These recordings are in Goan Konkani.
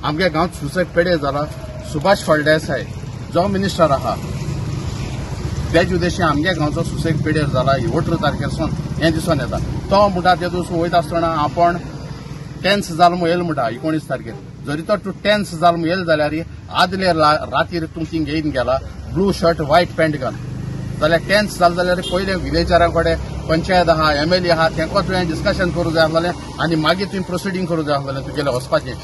आमगे गांवात सुसेग पेडे जाला. सुभाष फळदेसाय जो मिनिस्टर आहा तेज उद्देशी आमगे गांवचो सुसेग पेडेर जाला. 18 तारखेर हें दिसून येता. तो म्हणटा ते दिवस वयता आसतना आपण टेन्स जाल म्हूण येयल म्हणटा 19 तारखेर. जरी तो तूं टेन्स जाल म्हूण येयल जाल्यार आदले रातीर तूं थिंग येवन गेला ब्लू शर्ट व्हायट पॅन्ट घाल जाल्यार टेन्स जाल जाल्यार पयले विलेजरां कडेन पंचायत आहा एमएलए आहा तेंको तुवें डिस्कशन करूं जाय आसलें आनी मागीर तुवें प्रोसिडींग करूं जाय आसलें तुगेलें वचपाचें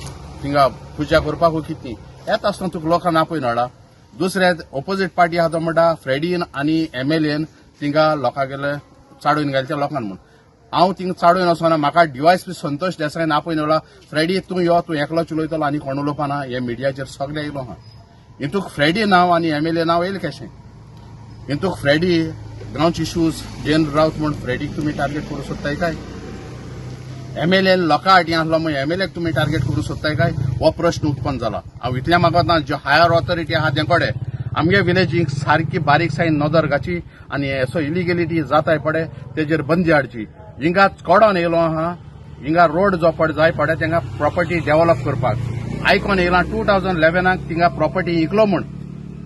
थिंगा पुजा करपाक कितें येता आसतना तुका लोकांक आपयन हाडा. दुसरें ओपोजीट पार्टी आहा तो म्हणटा फ्रेडीन आनी एमएलएन थिंगा लोकांगेले चाडून घाले त्या लोकांक म्हूण. हांव थिंगा चाडून वचना. म्हाका डीवायएसपी संतोष देसायन आपयन येवला फ्रेडी तूं यो तूं एकलो उलयतलो आनी कोण उलोवपा ना. हे मिडियाचेर सगळे येयलो आहा. हितूक फ्रेडी नांव आनी एमएलए नांव येयलें कशें? हितूक फ्रेडी गांवचे इश्यूज डेन रावत म्हूण फ्रेडीक तुमी टार्गेट करूं सोदताय काय? एमएलए लोकां आटी आसलो म्हूण एमएलएक तुमी टार्गेट करूं सोदताय काय? हो प्रश्न उत्पन्न जाला. हांव इतलें मागतना ज्यो हायर ऑथॉरिटी आहा ते कडेन आमगे विलेजींक सारकी बारीकसाणेन नदर घाची आनी असो इलिगेलिटी जाताय पडे तेजेर बंदी हाडची. हिंगा कडोन येयलो आहा हिंगा रोड जो पड जाय पडे तेंगा प्रॉपर्टी डेव्हलप करपाक आयकोन येयला. 2011 थिंगा प्रॉपर्टी इकलो म्हूण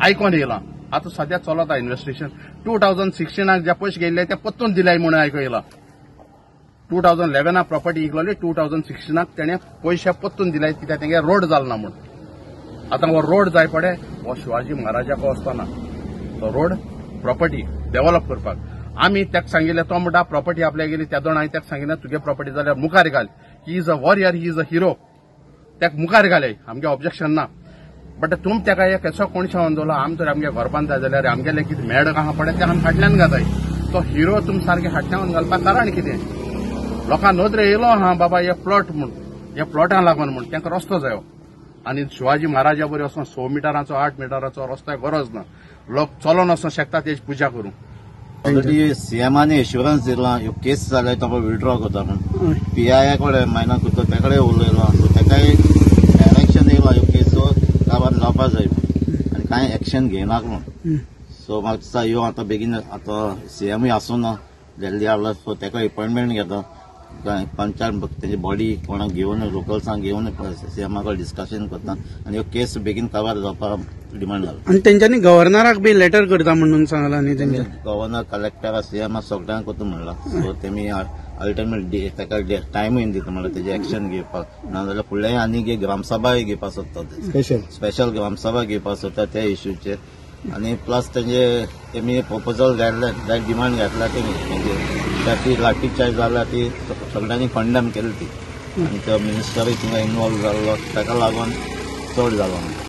आयकोन येयला. आतां सद्या चलता इन्वेस्टिगेशन. 2016 जे पयशे गेल्ले ते परतून दिले म्हणून आयको येयला. 2011 प्रॉपर्टी इकलोली 2016 तेणें पयशे परतून दिले कित्याक तेंगे रोड जाल ना म्हूण. आतां हो रोड जाय पडे हो शिवाजी महाराजाक वचना तो रोड प्रॉपर्टी डेव्हलप करपाक. आमी तेका सांगिल्लें तो म्हणटा प्रॉपर्टी आपल्या गेली त्या दोन हांवें तेका सांगिल्लें तुगे प्रॉपर्टी जाल्यार मुखार घाल. He is a warrior, he is a hero. तेका मुखार घाले आमगे ऑब्जेक्शन ना. बट तुम तेका एक असो कोण शेवन दवरला आम तर आमगे घरपान जाय जाल्यार आमगेलें कितें मेडक आहा पडे तें आमी फाटल्यान घाताय. तो हिरो तुम सारके फाटल्यान घालपाक कारण कितें? लोकां नदरे येयलो आहा बाबा हे प्लॉट म्हूण हे प्लॉटां लागून म्हूण तेंका रस्तो जायो. आनी शिवाजी महाराजा बरी वचोन 6 मिटरांचो 8 मिटरांचो रस्तो गरज ना. लोक चलोन वचोंक शकता तेजी पुजा करूंक. ऑलरेडी सीएमाने एश्युरन्स दिला ह्यो केस जाल्यार तो विड्रॉ करता म्हूण. पीआय कडेन मायना करता त्या कडेन उलयलो सो तेकाय डायरेक्शन येयला ह्यो केसो काबार जावपा जाय म्हूण आनी कांय एक्शन घेयनाक म्हूण. सो म्हाका दिसता ह्यो आतां बेगीन आतां सीएमूय आसूं ना दिल्ली आसलो सो तेका एपॉयंटमेंट घेता पंचायत तेजी बॉडी कोणाक घेवन लोकल्सांक घेवन सीएमा कडेन डिस्कशन करता आनी ह्यो केस बेगीन काबार जावपाक डिमांड घाला. आनी तेंच्यांनी गव्हर्नराक बी लेटर करता म्हणून सांगला न्ही तेंच्या गव्हर्नर कलेक्टरा सीएमा सगळ्यांक करता म्हणला. सो तेमी अल्टरनेट ताका टायमूय दिता म्हणल्यार तेजे एक्शन घेवपाक. नाजाल्यार फुडलें आनी एक ग्रामसभाय घेवपाक सोदता स्पेशल ग्रामसभा घेवपाक सोदता त्या इश्यूचेर. आनी प्लस तेंजे तेमी प्रपोजल घातले डिमांड घातला तेमी तेंचे ती लाठी चार्ज जाल्या ती सगळ्यांनी कंडम केली ती आनी तो मिनिस्टरूय थिंगा इनवॉल्व जाल्लो ताका लागून चड जालो.